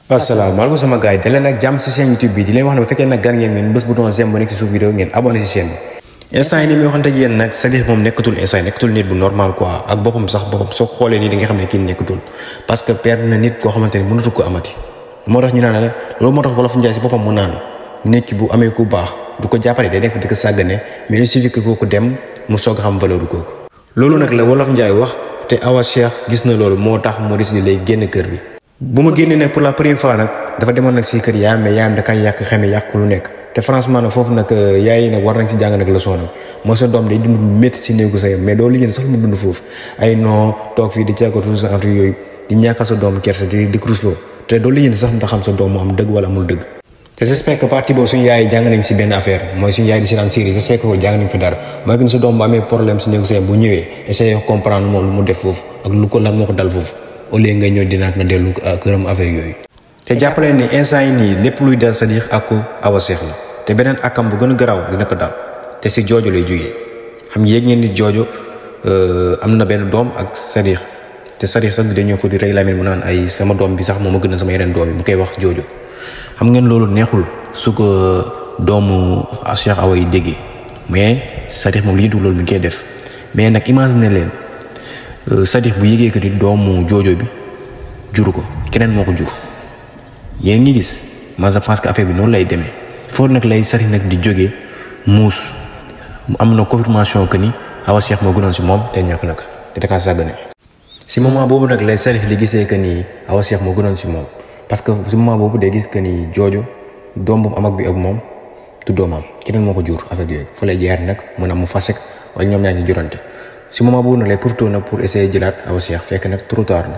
asalaamaaleykum sama gars yi daleen nag jàmm si chaîne YouTube bi di leen wax ne bu fekkee nag gan ngeen bés bouton j'aime bu nekk si suuf vidéo ngeen abonné si chaîne bi instant yi nii muy waxante ak yéen nag c'est-à-dire moom nekkatul nit bu normal quoi ak boppam soo ko xoolee nii di nga xam ne kii nekkatul parce que perdre na nit koo xamante ni mënatu ko amati moo tax ñu naan la loolu moo tax Wolof Njaay si boppam mu naan nit ki bu amee ku baax du ko jàppale day nekk fi di ko sàggane mais il suffit que kooku dem mu soog a xam valeur kooku loolu nag la Wolof Njaay wax te Awa Cheikh gis na loolu moo tax mu décidé lay génn kër bi bu ma génnee nag pour la première fois nag dafa demoon nag si kër yaayam mais yaayam da kay yàq xeme yàq lu nekk te franchement nag foofu nag yaay yi nag war nañ si jàng nag leçon nag mooy sa doom day dund lu métti si néegu sayam mais doo lijjën sax mu dund foofu ay non toog fii di càggatu sa afrique yooyu di ñàkkal sa doom kersa di rusloo te doo lijjën sax ndax xam sa doom mu am dëgg wala amul dëgg te j'espère que partie boobu suñu yaay yi jàng nañ si benn affaire mooy suñu yaay di si daan série j'espère que jàng nañ fi dara mooy que sa doom bu amee problème si néegu sayam bu ñëwee essayer comprendre moom lu mu def foofu ak lu ko lan moo ko dal foofu au lieu nga ñëw dinaat na dellu këram affaire yooyu te jàppale ni instant yi nii lépp luy dal c'est-à-dire ak Awa Cheikh la te beneen akam bu gën a garaaw dina ko dal te si joojo lay jógee xam yéeg ngeen ni joojo am na benn doom ak c'est-à-dire te c'est-à-dire sax dañoo fa di rey Lamine mu naan ay sama doom bi sax moom a gën a sama yeneen doom yi mu koy wax joojo xam ngeen loolu neexul su ko doomu Cheikh Awa yi déggee mais c'est-à-dire moom li ñu dugg loolu mi ngi koy def mais nag imagine leen c'est-à-dire bu yëgee que ni doomu joojo bi juru ko keneen moo ko jur yéen ngi gis man je pense que affaire bi noonu lay demee foofu nag lay sari nag di jógee muus mu am na confirmation que ni Awa Cheikh moo gënoon si moom te ñàkk nag te dakaa sàggane si moment boobu nag lay sari li gisee que ni Awa Cheikh moo gënoon si moom parce que si moment boobu day gis que ni joojo doom bu am ak bi ak moom du doomam keneen moo ko jur affaire yooyu fa lay jaar nag mën a mu fasek wala ñoom ñaar ñu jurante si moment boobu nag lay profité nag pour essayer jëlaat Awa Cheikh fekk nag trop tard na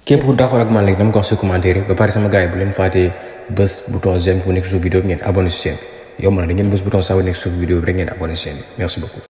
képp ku d'accord ak man léegi dama ko wax si commentaire yi ba pare sama gars yi bu leen fàttee bés bouton j'aime bu nekk suuf vidéo bi ngeen abonné si chaîne bi yomb na da ngeen bés bouton ça bu nekk suuf vidéo bi rek ngeen abonné si chaîne bi merci beaucoup